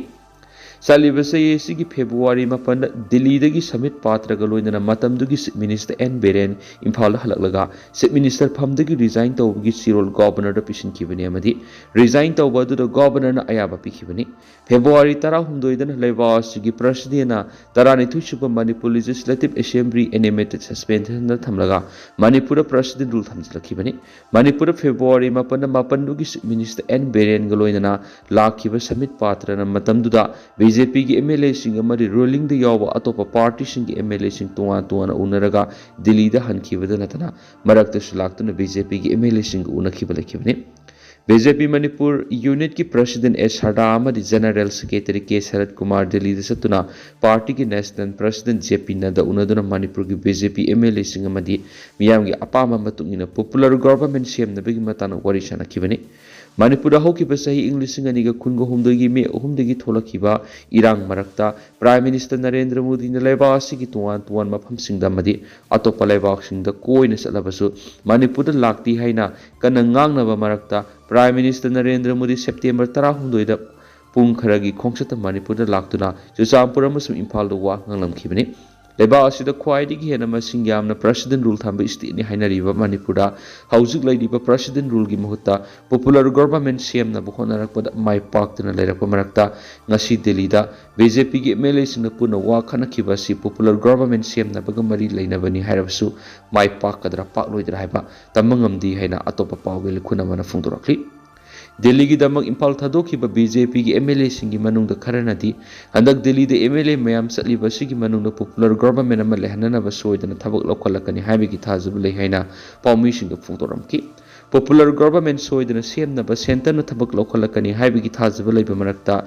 ꯆꯠꯂꯤꯕ ꯆꯍꯤ ꯑꯁꯤꯒꯤ ꯐꯦꯕ꯭ꯔꯨꯋꯥꯔꯤ ꯃꯥꯄꯟꯗ ꯗꯤꯜꯂꯤꯗꯒꯤ ꯁꯃꯤꯠ ꯄꯥꯇ꯭ꯔꯒ ꯂꯣꯏꯅꯅ ꯃꯇꯝꯗꯨꯒꯤ ꯆꯤꯐ ꯃꯤꯅꯤꯁꯇꯔ ꯑꯦꯟ ꯕꯤꯔꯦꯟ ꯏꯝꯐꯥꯜꯗ ꯍꯜꯂꯛꯂꯒ ꯆꯤꯐ ꯃꯤꯅꯤꯁꯇꯔ ꯐꯝꯗꯒꯤ ꯔꯤꯖꯥꯏꯟ ꯇꯧꯕꯒꯤ ꯆꯦꯔꯣꯜ ꯒꯣꯚꯔꯅꯔꯗ ꯄꯤꯁꯤꯟꯈꯤꯕꯅꯤ ꯑꯃꯗꯤ ꯔꯤꯖꯥꯏꯟ ꯇꯧꯕ ꯑꯗꯨꯗ ꯒꯣꯚꯔꯅꯔꯅ ꯑꯌꯥꯕ ꯄꯤꯈꯤꯕꯅꯤ꯫ ꯐꯦꯕ꯭ꯔꯨꯋꯥꯔꯤ ꯇꯔꯥꯍꯨꯝꯗꯣꯏꯗꯅ ꯂꯩꯕꯥꯛ ꯑꯁꯤꯒꯤ ꯄ꯭ꯔꯁꯤꯗꯦꯟꯅ ꯇꯔꯥꯅꯤꯊꯣꯏ ꯁꯨꯕ ꯃꯅꯤꯄꯨꯔ ꯂꯦꯖꯤꯁꯂꯦꯇꯤꯚ ꯑꯦꯁꯦꯝꯕ꯭ꯂꯤ ꯑꯦꯅꯤꯃꯦꯇꯦꯗ ꯁꯁꯄꯦꯟꯁꯟꯗ ꯊꯝꯂꯒ ꯃꯅꯤꯄꯨꯔꯗ ꯄ꯭ꯔꯁꯤꯗꯦꯟ ꯔꯨꯜ ꯊꯝꯖꯤꯜꯂꯛꯈꯤꯕꯅꯤ꯫ ꯃꯅꯤꯄꯨꯔꯗ ꯐꯦꯕ꯭ꯔꯨꯋꯥꯔꯤ ꯃꯥꯄꯟꯗ ꯃꯥꯄꯟꯗꯨꯒꯤ ꯆꯤꯐ ꯃꯤꯅꯤꯁꯇꯔ ꯑꯦꯟ ꯕꯤꯔꯦꯟꯒ ꯂꯣꯏꯅꯅ ꯂꯥꯛꯈꯤꯕ ꯁꯃꯤꯠ ꯄꯥꯇ꯭ꯔꯅ ꯃꯇꯝꯗꯨꯗ ꯕꯤ ꯕꯤ ꯖꯦ ꯄꯤꯒꯤ ꯑꯦꯝ ꯑꯦꯜ ꯑꯦꯁꯤꯡ ꯑꯃꯗꯤ ꯔꯨꯂꯤꯡꯗ ꯌꯥꯎꯕ ꯑꯇꯣꯞꯄ ꯄꯥꯔꯇꯤꯁꯤꯡꯒꯤ ꯑꯦꯝ ꯑꯦꯜ ꯑꯦꯁꯤꯡ ꯇꯣꯉꯥꯟ ꯇꯣꯉꯥꯟꯅ ꯎꯅꯔꯒ ꯗꯤꯜꯂꯤꯗ ꯍꯟꯈꯤꯕꯗ ꯅꯠꯇꯅ ꯃꯔꯛꯇꯁꯨ ꯂꯥꯛꯇꯨꯅ ꯕꯤ ꯖꯦ ꯄꯤꯒꯤ ꯑꯦꯝ ꯑꯦꯜ ꯑꯦꯁꯤꯡꯒ ꯎꯅꯈꯤꯕ ꯂꯩꯈꯤꯕꯅꯤ꯫ ꯕꯤ ꯖꯦ ꯄꯤ ꯃꯅꯤꯄꯨꯔ ꯌꯨꯅꯤꯠꯀꯤ ꯄ꯭ꯔꯁꯤꯗꯦꯟ ꯑꯦꯁ ꯁꯔꯗꯥ ꯑꯃꯗꯤ general secretary K Sarat Kumar ꯗꯤꯜꯂꯤꯗ ꯆꯠꯇꯨꯅ ꯄꯥꯔꯇꯤꯒꯤ national president J P Nadda ꯎꯅꯗꯨꯅ ꯃꯅꯤꯄꯨꯔꯒꯤ B J P M L ꯑꯦꯁꯤꯡ ꯑꯃꯗꯤ ꯃꯤꯌꯥꯝꯒꯤ ꯑꯄꯥꯝꯕ ꯃꯇꯨꯡ ꯏꯟꯅ ꯄꯣꯄꯨꯂꯔ ꯒꯣꯚꯔꯟꯃꯦꯟ ꯁꯦꯝꯅꯕꯒꯤ ꯃꯇꯥꯡꯗ ꯋꯥꯔꯤ ꯁꯥꯅꯈꯤꯕꯅꯤ꯫ ꯃꯅꯤꯄꯨꯔꯗ ꯍꯧꯈꯤꯕ ꯆꯍꯤ ꯏꯪ ꯂꯤꯁꯤꯡ ꯑꯅꯤꯒ ꯀꯨꯟꯒ ꯍꯨꯝꯗꯣꯏꯒꯤ ꯃꯦ ꯑꯍꯨꯝꯗꯒꯤ ꯊꯣꯛꯂꯛꯈꯤꯕ ꯏꯔꯥꯡ ꯃꯔꯛꯇ ꯄ꯭ꯔꯥꯏꯝ ꯃꯤꯅꯤꯁꯇꯔ ꯅꯔꯦꯟꯗ꯭ꯔ ꯃꯣꯗꯤꯅ ꯂꯩꯕꯥꯛ ꯑꯁꯤꯒꯤ ꯇꯣꯉꯥꯟ ꯇꯣꯉꯥꯟꯕ ꯃꯐꯝꯁꯤꯡꯗ ꯑꯃꯗꯤ ꯑꯇꯣꯞꯄ ꯂꯩꯕꯥꯛꯁꯤꯡꯗ ꯀꯣꯏꯅ ꯆꯠꯂꯕꯁꯨ ꯃꯅꯤꯄꯨꯔꯗ ꯂꯥꯛꯇꯦ ꯍꯥꯏꯅ ꯀꯟꯅ ꯉꯥꯡꯅꯕ ꯃꯔꯛꯇ prime minister Narendra Modi September ꯇꯔꯥꯍꯨꯝꯗꯣꯏꯗ ꯄꯨꯡ ꯈꯔꯒꯤ ꯈꯣꯡꯆꯠꯇ ꯃꯅꯤꯄꯨꯔꯗ ꯂꯥꯛꯇꯨꯅ ꯆꯨꯔꯆꯥꯟꯄꯨꯔ ꯑꯃꯁꯨꯡ ꯏꯝꯐꯥꯜꯗ ꯋꯥ ꯉꯥꯡꯂꯝꯈꯤꯕꯅꯤ꯫ ꯂꯩꯕꯥꯛ ꯑꯁꯤꯗ ꯈ꯭ꯋꯥꯏꯗꯒꯤ ꯍꯦꯟꯅ ꯃꯁꯤꯡ ꯌꯥꯝꯅ ꯄ꯭ꯔꯁꯤꯗꯦꯟ ꯔꯨꯜ ꯊꯝꯕ ꯏꯁꯇꯦꯠꯅꯤ ꯍꯥꯏꯅꯔꯤꯕ ꯃꯅꯤꯄꯨꯔꯗ ꯍꯧꯖꯤꯛ ꯂꯩꯔꯤꯕ ꯄ꯭ꯔꯁꯤꯗꯦꯟ ꯔꯨꯜꯒꯤ ꯃꯍꯨꯠꯇ ꯄꯣꯄꯨꯂꯔ ꯒꯣꯚꯔꯟꯃꯦꯟ ꯁꯦꯝꯅꯕ ꯍꯣꯠꯅꯔꯛꯄꯗ ꯃꯥꯏ ꯄꯥꯛꯇꯅ ꯂꯩꯔꯛꯄ ꯃꯔꯛꯇ ꯉꯁꯤ ꯗꯤꯜꯂꯤꯗ ꯕꯤ ꯖꯦ ꯄꯤꯒꯤ ꯑꯦꯝ ꯑꯦꯜ ꯑꯦꯁꯤꯡꯅ ꯄꯨꯟꯅ ꯋꯥ ꯈꯟꯅꯈꯤꯕ ꯑꯁꯤ ꯄꯣꯄꯨꯂꯔ ꯒꯣꯚꯔꯟꯃꯦꯟ ꯁꯦꯝꯅꯕꯒ ꯃꯔꯤ ꯂꯩꯅꯕꯅꯤ ꯍꯥꯏꯔꯕꯁꯨ ꯃꯥꯏ ꯄꯥꯛꯀꯗ꯭ꯔꯥ ꯄꯥꯛꯂꯣꯏꯗ꯭ꯔꯥ ꯍꯥꯏꯕ ꯇꯝꯕ ꯉꯝꯗꯦ ꯍꯥꯏꯅ ꯑꯇꯣꯞꯄ ꯄꯥꯎꯒꯤ ꯂꯤꯈꯨꯟ ꯑꯃꯅ ꯐꯣꯡꯗꯣꯔꯛꯂꯤ꯫ ꯗꯤꯜꯂꯤꯒꯤꯗꯃꯛ ꯏꯝꯐꯥꯜ ꯊꯥꯗꯣꯛꯈꯤꯕ ꯕꯤ ꯖꯦ ꯄꯤꯒꯤ ꯑꯦꯝ ꯑꯦꯜ ꯑꯦꯁꯤꯡꯒꯤ ꯃꯅꯨꯡꯗ ꯈꯔꯅꯗꯤ ꯍꯟꯗꯛ ꯗꯤꯜꯂꯤꯗ ꯑꯦꯝ ꯑꯦꯜ ꯑꯦ ꯃꯌꯥꯝ ꯆꯠꯂꯤꯕ ꯑꯁꯤꯒꯤ ꯃꯅꯨꯡꯗ ꯄꯣꯄꯨꯂꯔ ꯒꯣꯚꯔꯟꯃꯦꯟ ꯑꯃ ꯂꯩꯍꯟꯅꯅꯕ ꯁꯣꯏꯗꯅ ꯊꯕꯛ ꯂꯧꯈꯠꯂꯛꯀꯅꯤ ꯍꯥꯏꯕꯒꯤ ꯊꯥꯖꯕ ꯂꯩ ꯍꯥꯏꯅ ꯄꯥꯎꯃꯤꯁꯤꯡꯗ ꯐꯣꯡꯗꯣꯔꯝꯈꯤ꯫ ꯄꯣꯄꯨꯂꯔ ꯒꯣꯚꯔꯟꯃꯦꯟ ꯁꯣꯏꯗꯅ ꯁꯦꯝꯅꯕ ꯁꯦꯟꯇꯔꯅ ꯊꯕꯛ ꯂꯧꯈꯠꯂꯛꯀꯅꯤ ꯍꯥꯏꯕꯒꯤ ꯊꯥꯖꯕ ꯂꯩꯕ ꯃꯔꯛꯇ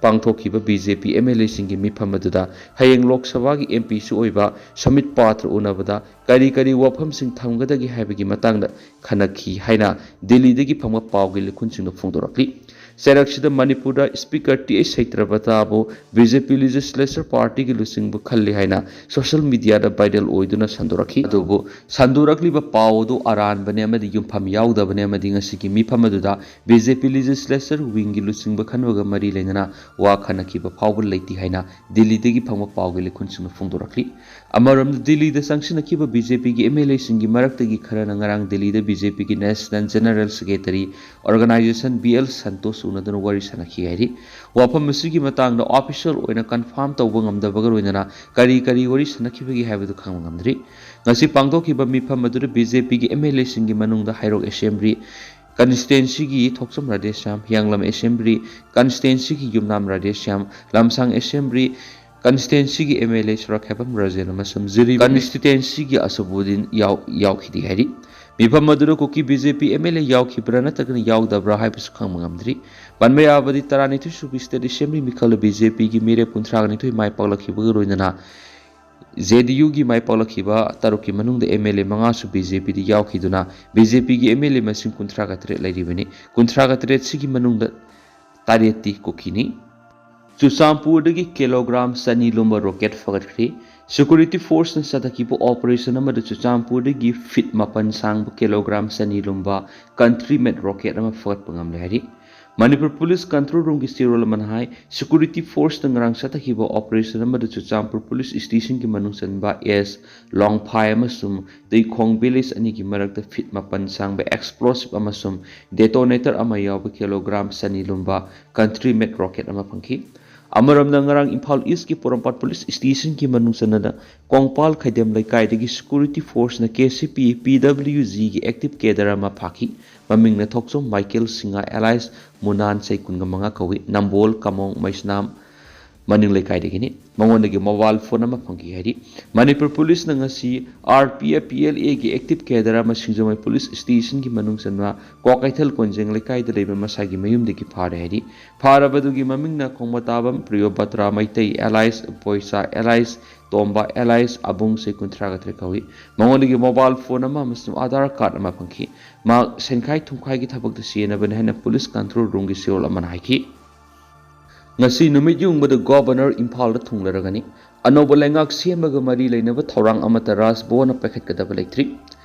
ꯄꯥꯡꯊꯣꯛꯈꯤꯕ B J P M L ꯑꯦꯁꯤꯡꯒꯤ ꯃꯤꯐꯝ ꯑꯗꯨꯗ ꯍꯌꯦꯡ ꯂꯣꯛ ꯁꯚꯥꯒꯤ ꯑꯦꯝ ꯄꯤꯁꯨ ꯑꯣꯏꯕ ꯁꯃꯤꯠ ꯄꯥꯇ꯭ꯔ ꯎꯅꯕꯗ ꯀꯔꯤ ꯀꯔꯤ ꯋꯥꯐꯝꯁꯤꯡ ꯊꯝꯒꯗꯒꯦ ꯍꯥꯏꯕꯒꯤ ꯃꯇꯥꯡꯗ ꯈꯟꯅꯈꯤ ꯍꯥꯏꯅ ꯗꯤꯜꯂꯤꯗꯒꯤ ꯐꯪꯕ ꯄꯥꯎꯒꯤ ꯂꯤꯈꯨꯟꯁꯤꯡꯗ ꯐꯣꯡꯗꯣꯔꯛꯂꯤ꯫ ꯆꯩꯔꯛꯁꯤꯗ ꯃꯅꯤꯄꯨꯔꯗ ꯁ꯭ꯄꯤꯀꯔ ꯇꯤ ꯑꯩꯆ ꯁꯩꯇ꯭ꯔꯕꯇꯥꯕꯨ ꯕꯤ ꯖꯦ ꯄꯤ ꯂꯤꯖꯤꯁꯂꯦꯆꯔ ꯄꯥꯔꯇꯤꯒꯤ ꯂꯨꯆꯤꯡꯕ ꯈꯜꯂꯤ ꯍꯥꯏꯅ ꯁꯣꯁꯤꯌꯦꯜ ꯃꯤꯗꯤꯌꯥꯗ ꯚꯥꯏꯔꯦꯜ ꯑꯣꯏꯗꯨꯅ ꯁꯟꯗꯣꯔꯛꯈꯤ꯫ ꯑꯗꯨꯕꯨ ꯁꯟꯗꯣꯔꯛꯂꯤꯕ ꯄꯥꯎ ꯑꯗꯨ ꯑꯔꯥꯟꯕꯅꯤ ꯑꯃꯗꯤ ꯌꯨꯝꯐꯝ ꯌꯥꯎꯗꯕꯅꯤ ꯑꯃꯗꯤ ꯉꯁꯤꯒꯤ ꯃꯤꯐꯝ ꯑꯗꯨꯗ ꯕꯤ ꯖꯦ ꯄꯤ ꯂꯤꯖꯤꯁꯂꯦꯆꯔ ꯋꯤꯡꯒꯤ ꯂꯨꯆꯤꯡꯕ ꯈꯟꯕꯒ ꯃꯔꯤ ꯂꯩꯅꯅ ꯋꯥ ꯈꯟꯅꯈꯤꯕ ꯐꯥꯎꯕ ꯂꯩꯇꯦ ꯍꯥꯏꯅ ꯗꯤꯜꯂꯤꯗꯒꯤ ꯐꯪꯕ ꯄꯥꯎꯒꯤ ꯂꯤꯈꯨꯟꯁꯤꯡꯅ ꯐꯣꯡꯗꯣꯔꯛꯂꯤ꯫ ꯑꯃꯔꯣꯝꯗ ꯗꯤꯜꯂꯤꯗ ꯆꯪꯁꯤꯟꯅꯈꯤꯕ ꯕꯤ ꯖꯦ ꯄꯤꯒꯤ ꯑꯦꯝ ꯑꯦꯜ ꯑꯦꯁꯤꯡꯒꯤ ꯃꯔꯛꯇꯒꯤ ꯈꯔꯅ ꯉꯔꯥꯡ ꯗꯤꯜꯂꯤꯗ ꯕꯤ ꯖꯦ ꯄꯤꯒꯤ national general secretary organisation B L Santosh ꯎꯅꯗꯨꯅ ꯋꯥꯔꯤ ꯁꯥꯅꯈꯤ ꯍꯥꯏꯔꯤ꯫ ꯋꯥꯐꯝ ꯑꯁꯤꯒꯤ ꯃꯇꯥꯡꯗ ꯑꯣꯐꯤꯁꯤꯌꯦꯜ ꯑꯣꯏꯅ ꯀꯟꯐꯥꯔꯝ ꯇꯧꯕ ꯉꯝꯗꯕꯒ ꯂꯣꯏꯅꯅ ꯀꯔꯤ ꯀꯔꯤ ꯋꯥꯔꯤ ꯁꯥꯅꯈꯤꯕꯒꯦ ꯍꯥꯏꯕꯗꯨ ꯈꯪꯕ ꯉꯝꯗ꯭ꯔꯤ꯫ ꯉꯁꯤ ꯄꯥꯡꯊꯣꯛꯈꯤꯕ ꯃꯤꯐꯝ ꯑꯗꯨꯗ ꯕꯤ ꯖꯦ ꯄꯤꯒꯤ ꯑꯦꯝ ꯑꯦꯜ ꯑꯦꯁꯤꯡꯒꯤ ꯃꯅꯨꯡꯗ ꯍꯩꯔꯣꯛ ꯑꯦꯁꯦꯝꯕ꯭ꯂꯤ constituencyꯒꯤ ꯊꯣꯛꯆꯝ ꯔꯥꯙꯦꯁ꯭ꯌꯥꯝ, ꯍꯤꯌꯥꯡꯂꯝ assembly constituencyꯒꯤ ꯌꯨꯝꯅꯥꯝ ꯔꯥꯙꯦꯁ꯭ꯌꯥꯝ, ꯂꯝꯁꯥꯡ assembly constituencyꯒꯤ MLA ꯁꯣꯔꯥꯠꯈꯥꯏꯕꯝ ꯔꯥꯖꯦꯟ ꯑꯃꯁꯨꯡ ꯖꯤꯔꯤ constituencyꯒꯤ ꯑꯁꯕꯨꯗꯤꯟ ꯌꯥꯎ-, ꯌꯥꯎꯈꯤꯗꯦ ꯍꯥꯏꯔꯤ꯫ ꯃꯤꯐꯝ ꯑꯗꯨꯗ ꯀꯨꯀꯤ BJP MLA ꯌꯥꯎꯈꯤꯕ꯭ꯔꯥ ꯅꯠꯇ꯭ꯔꯒꯅ ꯌꯥꯎꯗꯕ꯭ꯔꯥ ꯍꯥꯏꯕꯁꯨ ꯈꯪꯕ ꯉꯝꯗ꯭ꯔꯤ꯫ ꯄꯟꯕ ꯌꯥꯕꯗꯤ, ꯇꯔꯥꯅꯤꯊꯣꯏ ꯁꯨꯕ State Assembly ꯃꯤꯈꯜꯗ BJPꯒꯤ ꯃꯤꯔꯦꯞ ꯀꯨꯟꯊ꯭ꯔꯥꯒ ꯅꯤꯊꯣꯏ ꯃꯥꯏ ꯄꯥꯛꯂꯛꯈꯤꯕꯒ ꯂꯣꯏꯅꯅ JDUꯒꯤ ꯃꯥꯏ ꯄꯥꯛꯂꯛꯈꯤꯕ ꯇꯔꯨꯛꯀꯤ ꯃꯅꯨꯡꯗ MLA ꯃꯉꯥꯁꯨ BJPꯗ ꯌꯥꯎꯈꯤꯗꯨꯅ BJPꯒꯤ MLA ꯃꯁꯤꯡ ꯀꯨꯟꯊ꯭ꯔꯥꯒ ꯇꯔꯦꯠ ꯂꯩꯔꯤꯕꯅꯤ꯫ ꯀꯨꯟꯊ꯭ꯔꯥꯒ ꯇꯔꯦꯠꯁꯤꯒꯤ ꯃꯅꯨꯡꯗ ꯇꯔꯦꯠꯇꯤ ꯀꯨꯀꯤꯅꯤ꯫ ꯆꯨꯔꯆꯥꯟꯄꯨꯔꯗꯒꯤ ꯀꯤꯂꯣꯒ꯭ꯔꯥꯝ ꯆꯅꯤ ꯂꯨꯝꯕ rocket ꯐꯒꯠꯈ꯭ꯔꯦ꯫ Security forceꯅ ꯆꯠꯊꯈꯤꯕ operation ꯑꯃꯗ ꯆꯨꯔꯆꯥꯟꯄꯨꯔꯗꯒꯤ feet ꯃꯥꯄꯟ ꯁꯥꯡꯕ ꯀꯤꯂꯣꯒ꯭ꯔꯥꯝ ꯆꯅꯤ ꯂꯨꯝꯕ country made rocket ꯑꯃ ꯐꯒꯠꯄ ꯉꯝꯂꯦ ꯍꯥꯏꯔꯤ꯫ ꯃꯅꯤꯄꯨꯔ Police Control Roomꯒꯤ ꯆꯦꯔꯣꯜ ꯑꯃꯅ ꯍꯥꯏ, security forceꯅ ꯉꯔꯥꯡ ꯆꯠꯊꯈꯤꯕ operation ꯑꯃꯗ ꯆꯨꯔꯆꯥꯟꯄꯨꯔ Police Stationꯒꯤ ꯃꯅꯨꯡ ꯆꯟꯕ ꯑꯦꯁ ꯂꯣꯡꯐꯥꯏ ꯑꯃꯁꯨꯡ ꯇꯨꯏꯈꯣꯡ village ꯑꯅꯤꯒꯤ ꯃꯔꯛꯇ feet ꯃꯥꯄꯟ ꯁꯥꯡꯕ explosive ꯑꯃꯁꯨꯡ detonator ꯑꯃ ꯌꯥꯎꯕ ꯀꯤꯂꯣꯒ꯭ꯔꯥꯝ ꯆꯅꯤ ꯂꯨꯝꯕ country made rocket ꯑꯃ ꯐꯪꯈꯤ꯫ ꯑꯃꯔꯣꯝꯗ, ꯉꯔꯥꯡ ꯏꯝꯐꯥꯜ Eastꯀꯤ ꯄꯣꯔꯣꯝꯄꯥꯠ Police Stationꯒꯤ ꯃꯅꯨꯡ ꯆꯟꯅꯗ ꯀꯣꯡꯄꯥꯜ ꯈꯩꯗꯦꯝ ꯂꯩꯀꯥꯏꯗꯒꯤ security forceꯅ KCP PWGꯒꯤ active cadre ꯑꯃ ꯐꯥꯈꯤ꯫ ꯃꯃꯤꯡꯅ ꯊꯣꯛꯆꯣꯝ ꯃꯥꯏꯀꯦꯜ ꯁꯤꯡꯍ alias ꯃꯨꯅꯥꯟ, ꯆꯍꯤ ꯀꯨꯟꯒ ꯃꯉꯥ ꯀꯧꯏ, ꯅꯝꯕꯣꯜ ꯀꯃꯣꯡ ꯃꯩꯁꯅꯥꯝ ꯃꯅꯤꯡ ꯂꯩꯀꯥꯏꯗꯒꯤꯅꯤ꯫ ꯃꯉꯣꯟꯗꯒꯤ mobile phone ꯑꯃ ꯐꯪꯈꯤ ꯍꯥꯏꯔꯤ꯫ ꯃꯅꯤꯄꯨꯔ Policeꯅ ꯉꯁꯤ RPF PLAꯒꯤ active cadre ꯑꯃ ꯁꯤꯡꯖꯃꯩ Police Stationꯒꯤ ꯃꯅꯨꯡ ꯆꯟꯕ ꯀ꯭ꯋꯥꯀꯩꯊꯦꯜ ꯀꯣꯟꯖꯦꯡ ꯂꯩꯀꯥꯏꯗ ꯂꯩꯕ ꯃꯁꯥꯒꯤ ꯃꯌꯨꯝꯗꯒꯤ ꯐꯥꯔꯦ ꯍꯥꯏꯔꯤ꯫ ꯐꯥꯔꯕꯗꯨꯒꯤ ꯃꯃꯤꯡꯅ ꯈꯣꯡꯕꯇꯥꯕꯝ ꯄ꯭ꯔꯤꯌꯣꯕꯇ꯭ꯔꯥ ꯃꯩꯇꯩ alias ꯕꯣꯏꯆꯥ alias ꯇꯣꯝꯕ alias ꯑꯕꯨꯡ, ꯆꯍꯤ ꯀꯨꯟꯊ꯭ꯔꯥꯒ ꯇꯔꯦꯠ ꯀꯧꯏ꯫ ꯃꯉꯣꯟꯗꯒꯤ mobile phone ꯑꯃ ꯑꯃꯁꯨꯡ Aadhaar card ꯑꯃ ꯐꯪꯈꯤ꯫ ꯃꯍꯥꯛ ꯁꯦꯟꯈꯥꯏ ꯊꯨꯝꯈꯥꯏꯒꯤ ꯊꯕꯛꯇ ꯆꯦꯟꯅꯕꯅꯤ ꯍꯥꯏꯅ Police Control Roomꯒꯤ ꯆꯦꯔꯣꯜ ꯑꯃꯅ ꯍꯥꯏꯈꯤ꯫ ꯉꯁꯤ ꯅꯨꯃꯤꯠ ꯌꯨꯡꯕꯗ Governor ꯏꯝꯐꯥꯜꯗ ꯊꯨꯡꯂꯔꯒꯅꯤ꯫ ꯑꯅꯧꯕ ꯂꯩꯉꯥꯛ ꯁꯦꯝꯕꯒ ꯃꯔꯤ ꯂꯩꯅꯕ ꯊꯧꯔꯥꯡ ꯑꯃꯠꯇ ꯔꯥꯖ ꯚꯋꯟꯅ ꯄꯥꯏꯈꯠꯀꯗꯕ ꯂꯩꯇ꯭ꯔꯤ꯫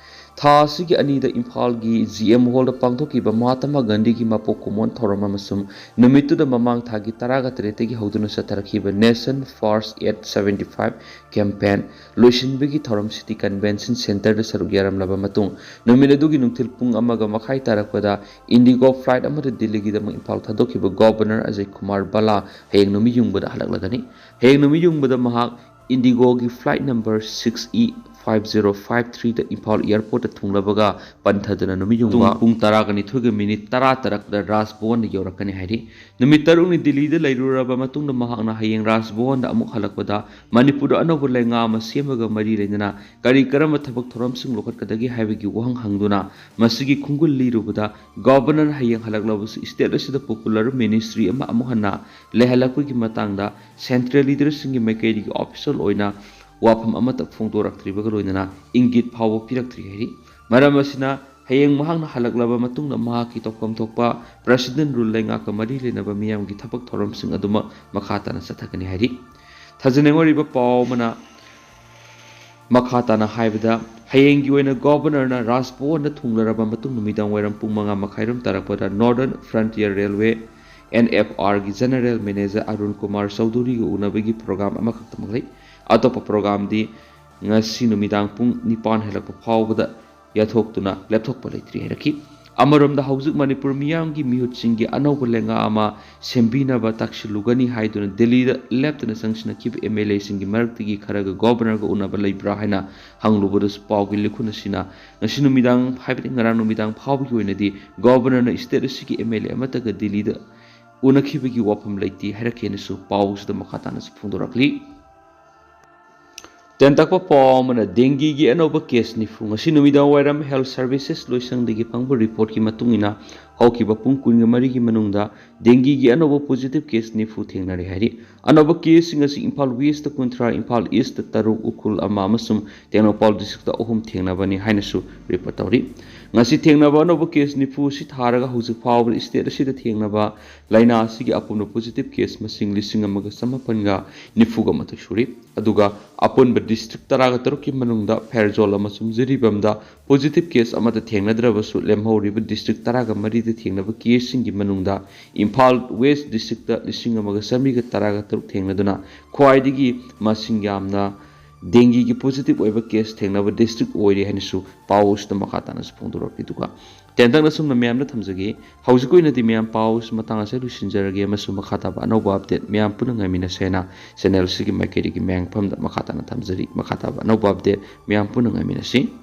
ꯊꯥ ꯑꯁꯤꯒꯤ ꯑꯅꯤꯗ ꯏꯝꯐꯥꯜꯒꯤ GM Hallꯗ ꯄꯥꯡꯊꯣꯛꯈꯤꯕ ꯃꯍꯥꯇꯃꯥ ꯒꯥꯟꯙꯤꯒꯤ ꯃꯄꯣꯛ ꯀꯨꯝꯑꯣꯟ ꯊꯧꯔꯝ ꯑꯃꯁꯨꯡ ꯅꯨꯃꯤꯠꯇꯨꯗ ꯃꯃꯥꯡ ꯊꯥꯒꯤ ꯇꯔꯥꯒ ꯇꯔꯦꯠꯇꯒꯤ ꯍꯧꯗꯨꯅ ꯆꯠꯊꯔꯛꯈꯤꯕ Nation First eight seventy five campaign ꯂꯣꯏꯁꯤꯟꯕꯒꯤ ꯊꯧꯔꯝ City Convention Centreꯗ ꯁꯔꯨꯛ ꯌꯥꯔꯝꯂꯕ ꯃꯇꯨꯡ, ꯅꯨꯃꯤꯠ ꯑꯗꯨꯒꯤ ꯅꯨꯡꯊꯤꯜ ꯄꯨꯡ ꯑꯃꯒ ꯃꯈꯥꯏ ꯇꯥꯔꯛꯄꯗ Indigo flight ꯑꯃꯗ ꯗꯤꯜꯂꯤꯒꯤꯗꯃꯛ ꯏꯝꯐꯥꯜ ꯊꯥꯗꯣꯛꯈꯤꯕ Governor ꯑꯖꯌ ꯀꯨꯃꯥꯔ ꯚꯜꯂꯥ ꯍꯌꯦꯡ ꯅꯨꯃꯤꯠ ꯌꯨꯡꯕꯗ ꯍꯜꯂꯛꯂꯒꯅꯤ꯫ ꯍꯌꯦꯡ ꯅꯨꯃꯤꯠ ꯌꯨꯡꯕꯗ ꯃꯍꯥꯛ Indigoꯒꯤ flight number six E five zero five three ꯗ ꯏꯝꯐꯥꯜ airport ꯇ ꯊꯨꯡꯂꯕꯒ ꯄꯟꯊꯗꯅ ꯅꯨꯃꯤꯠ ꯌꯨꯡꯕ ꯄꯨꯡ ꯇꯔꯥꯒ ꯅꯤꯊꯣꯏꯒ ꯃꯤꯅꯤꯠ ꯇꯔꯥ ꯇꯔꯛꯇ ꯔꯥꯖ ꯚꯋꯟꯗ ꯌꯧꯔꯛꯀꯅꯤ ꯍꯥꯏꯔꯤ꯫ ꯅꯨꯃꯤꯠ ꯇꯔꯨꯛꯅꯤ ꯗꯤꯜꯂꯤꯗ ꯂꯩꯔꯨꯔꯕ ꯃꯇꯨꯡꯗ ꯃꯍꯥꯛꯅ ꯍꯌꯦꯡ ꯔꯥꯖ ꯚꯋꯟꯗ ꯑꯃꯨꯛ ꯍꯜꯂꯛꯄꯗ ꯃꯅꯤꯄꯨꯔꯗ ꯑꯅꯧꯕ ꯂꯩꯉꯥꯛ ꯑꯃ ꯁꯦꯝꯕꯒ ꯃꯔꯤ ꯂꯩꯅꯅ ꯀꯔꯤ ꯀꯔꯝꯕ ꯊꯕꯛ ꯊꯧꯔꯝꯁꯤꯡ ꯂꯧꯈꯠꯀꯗꯒꯦ ꯍꯥꯏꯕꯒꯤ ꯋꯥꯍꯪ ꯍꯪꯗꯨꯅ ꯃꯁꯤꯒꯤ ꯈꯣꯡꯒꯨꯜ ꯂꯤꯔꯨꯕꯗ ꯒꯣꯚꯔꯅꯔ ꯍꯌꯦꯡ ꯍꯜꯂꯛꯂꯕꯁꯨ state ꯑꯁꯤꯗ popular ministry ꯑꯃ ꯑꯃꯨꯛ ꯍꯟꯅ ꯂꯩꯍꯜꯂꯛꯄꯒꯤ ꯃꯇꯥꯡꯗ central leaderꯁꯤꯡꯒꯤ ꯃꯥꯏꯀꯩꯗꯒꯤ official ꯑꯣꯏꯅ ꯋꯥꯐꯝ ꯑꯃꯠꯇ ꯐꯣꯡꯗꯣꯔꯛꯇ꯭ꯔꯤꯕꯒ ꯂꯣꯏꯅꯅ ꯏꯪꯒꯤꯠ ꯐꯥꯎꯕ ꯄꯤꯔꯛꯇ꯭ꯔꯤ ꯍꯥꯏꯔꯤ꯫ ꯃꯔꯝ ꯑꯁꯤꯅ ꯍꯌꯦꯡ ꯃꯍꯥꯛꯅ ꯍꯜꯂꯛꯂꯕ ꯃꯇꯨꯡꯗ ꯃꯍꯥꯛꯀꯤ ꯇꯧꯐꯝ ꯊꯣꯛꯄ President Rule ꯂꯩꯉꯥꯛꯀ ꯃꯔꯤ ꯂꯩꯅꯕ ꯃꯤꯌꯥꯝꯒꯤ ꯊꯕꯛ ꯊꯧꯔꯝꯁꯤꯡ ꯑꯗꯨꯃꯛ ꯃꯈꯥ ꯇꯥꯅ ꯆꯠꯊꯒꯅꯤ ꯍꯥꯏꯔꯤ꯫ ꯊꯥꯖꯅꯤꯡꯉꯣꯏꯔꯤꯕ ꯄꯥꯎ ꯑꯃꯅ ꯃꯈꯥ ꯇꯥꯅ ꯍꯥꯏꯕꯗ, ꯍꯌꯦꯡꯒꯤ ꯑꯣꯏꯅ ꯒꯣꯚꯔꯅꯔꯅ ꯔꯥꯖ ꯚꯋꯟꯗ ꯊꯨꯡꯂꯔꯕ ꯃꯇꯨꯡ ꯅꯨꯃꯤꯗꯥꯡ ꯋꯥꯏꯔꯝ ꯄꯨꯡ ꯃꯉꯥ ꯃꯈꯥꯏꯔꯣꯝ ꯇꯥꯔꯛꯄꯗ Northern Frontier Railway, NFR ꯒꯤ General Manager Arun Kumar ꯆꯧꯙꯨꯔꯤꯒ ꯎꯅꯕꯒꯤ program ꯑꯃꯈꯛꯇꯃꯛ ꯂꯩ꯫ ꯑꯇꯣꯞꯄ programꯗꯤ ꯉꯁꯤ ꯅꯨꯃꯤꯗꯥꯡ ꯄꯨꯡ ꯅꯤꯄꯥꯟ ꯍꯦꯜꯂꯛꯄ ꯐꯥꯎꯕꯗ ꯌꯥꯊꯣꯛꯇꯨꯅ ꯂꯦꯞꯊꯣꯛꯄ ꯂꯩꯇ꯭ꯔꯤ ꯍꯥꯏꯔꯛꯈꯤ꯫ ꯑꯃꯔꯣꯝꯗ ꯍꯧꯖꯤꯛ ꯃꯅꯤꯄꯨꯔ ꯃꯤꯌꯥꯝꯒꯤ ꯃꯤꯍꯨꯠꯁꯤꯡꯒꯤ ꯑꯅꯧꯕ ꯂꯩꯉꯥꯛ ꯑꯃ ꯁꯦꯝꯕꯤꯅꯕ ꯇꯥꯛꯁꯤꯜꯂꯨꯒꯅꯤ ꯍꯥꯏꯗꯨꯅ ꯗꯤꯜꯂꯤꯗ ꯂꯦꯞꯇꯅ ꯆꯪꯁꯤꯟꯅꯈꯤꯕ MLAꯁꯤꯡꯒꯤ ꯃꯔꯛꯇꯒꯤ ꯈꯔꯒ ꯒꯣꯚꯔꯅꯔꯒ ꯎꯅꯕ ꯂꯩꯕ꯭ꯔꯥ ꯍꯥꯏꯅ ꯍꯪꯂꯨꯕꯗꯁꯨ ꯄꯥꯎꯒꯤ ꯂꯤꯈꯨꯟ ꯑꯁꯤꯅ ꯉꯁꯤ ꯅꯨꯃꯤꯗꯥꯡ, ꯍꯥꯏꯕꯗꯤ ꯉꯔꯥꯡ ꯅꯨꯃꯤꯗꯥꯡ ꯐꯥꯎꯕꯒꯤ ꯑꯣꯏꯅꯗꯤ ꯒꯣꯚꯔꯅꯔꯅ state ꯑꯁꯤꯒꯤ MLA ꯑꯃꯠꯇꯒ ꯗꯤꯜꯂꯤꯗ ꯎꯅꯈꯤꯕꯒꯤ ꯋꯥꯐꯝ ꯂꯩꯇꯦ ꯍꯥꯏꯔꯛꯈꯤ ꯍꯥꯏꯅꯁꯨ ꯄꯥꯎꯁꯤꯗ ꯃꯈꯥ ꯇꯥꯅꯁꯨ ꯐꯣꯡꯗꯣꯔꯛꯂꯤ꯫ ꯇꯦꯟꯇꯛꯄ ꯄꯥꯎ ꯑꯃꯅ, dengueꯒꯤ ꯑꯅꯧꯕ case ꯅꯤꯐꯨ꯫ ꯉꯁꯤ ꯅꯨꯃꯤꯗꯥꯡ ꯋꯥꯏꯔꯝ Health Services ꯂꯣꯏꯁꯪꯗꯒꯤ ꯐꯪꯕ reportꯀꯤ ꯃꯇꯨꯡ ꯏꯟꯅ, ꯍꯧꯈꯤꯕ ꯄꯨꯡ ꯀꯨꯟꯒ ꯃꯔꯤꯒꯤ ꯃꯅꯨꯡꯗ dengueꯒꯤ ꯑꯅꯧꯕ positive case ꯅꯤꯐꯨ ꯊꯦꯡꯅꯔꯦ ꯍꯥꯏꯔꯤ꯫ ꯑꯅꯧꯕ caseꯁꯤꯡ ꯑꯁꯤ ꯏꯝꯐꯥꯜ Westꯇ ꯀꯨꯟꯊ꯭ꯔꯥ, ꯏꯝꯐꯥꯜ Eastꯇ ꯇꯔꯨꯛ, ꯎꯈ꯭ꯔꯨꯜ ꯑꯃ ꯑꯃꯁꯨꯡ ꯇꯦꯡꯅꯧꯄꯜ districtꯇ ꯑꯍꯨꯝ ꯊꯦꯡꯅꯕꯅꯤ ꯍꯥꯏꯅꯁꯨ report ꯇꯧꯔꯤ꯫ ꯉꯁꯤ ꯊꯦꯡꯅꯕ ꯑꯅꯧꯕ case ꯅꯤꯐꯨ ꯑꯁꯤ ꯊꯥꯔꯒ ꯍꯧꯖꯤꯛ ꯐꯥꯎꯕꯗ state ꯑꯁꯤꯗ ꯊꯦꯡꯅꯕ ꯂꯥꯏꯅꯥ ꯑꯁꯤꯒꯤ ꯑꯄꯨꯟꯕ positive case ꯃꯁꯤꯡ ꯂꯤꯁꯤꯡ ꯑꯃꯒ ꯆꯥꯃꯥꯄꯟꯒ ꯅꯤꯐꯨꯒ ꯃꯥꯊꯣꯏ ꯁꯨꯔꯤ꯫ ꯑꯗꯨꯒ ꯑꯄꯨꯟꯕ district ꯇꯔꯥꯒ ꯇꯔꯨꯛꯀꯤ ꯃꯅꯨꯡꯗ ꯐꯦꯔꯖꯣꯜ ꯑꯃꯁꯨꯡ ꯖꯤꯔꯤꯕꯥꯝꯗ positive case ꯑꯃꯠꯇ ꯊꯦꯡꯅꯗ꯭ꯔꯕꯁꯨ, ꯂꯦꯝꯍꯧꯔꯤꯕ district ꯇꯔꯥꯒ ꯃꯔꯤꯗ ꯊꯦꯡꯅꯕ caseꯁꯤꯡꯒꯤ ꯃꯅꯨꯡꯗ ꯏꯝꯐꯥꯜ West districtꯇ ꯂꯤꯁꯤꯡ ꯑꯃꯒ ꯆꯥꯃꯔꯤꯒ ꯇꯔꯥꯒ ꯇꯔꯨꯛ ꯊꯦꯡꯅꯗꯨꯅ ꯈ꯭ꯋꯥꯏꯗꯒꯤ ꯃꯁꯤꯡ ꯌꯥꯝꯅ dengueꯒꯤ positive ꯑꯣꯏꯕ case ꯊꯦꯡꯅꯕ district ꯑꯣꯏꯔꯦ ꯍꯥꯏꯅꯁꯨ ꯄꯥꯎ ꯑꯁꯤꯗ ꯃꯈꯥ ꯇꯥꯅꯁꯨ ꯐꯣꯡꯗꯣꯔꯛꯂꯤ꯫ ꯑꯗꯨꯒ ꯇꯦꯟꯇꯛꯅ ꯁꯨꯝꯅ ꯃꯌꯥꯝꯗ ꯊꯝꯖꯒꯦ꯫ ꯍꯧꯖꯤꯛꯀꯤ ꯑꯣꯏꯅꯗꯤ ꯃꯌꯥꯝ ꯄꯥꯎ ꯑꯁꯤ ꯃꯇꯥꯡ ꯑꯁꯤꯗ ꯂꯣꯏꯁꯤꯟꯖꯔꯒꯦ ꯑꯃꯁꯨꯡ ꯃꯈꯥ ꯇꯥꯕ ꯑꯅꯧꯕ update ꯃꯌꯥꯝ ꯄꯨꯟꯅ ꯉꯥꯏꯃꯤꯟꯅꯁꯦ ꯍꯥꯏꯅ channel ꯑꯁꯤꯒꯤ ꯃꯥꯏꯀꯩꯗꯒꯤ ꯃꯌꯥꯝꯒꯤ ꯃꯐꯝꯗ ꯃꯈꯥ ꯇꯥꯅ ꯊꯝꯖꯔꯤ꯫ ꯃꯈꯥ ꯇꯥꯕ ꯑꯅꯧꯕ update ꯃꯌꯥꯝ ꯄꯨꯟꯅ ꯉꯥꯏꯃꯤꯟꯅꯁꯤ꯫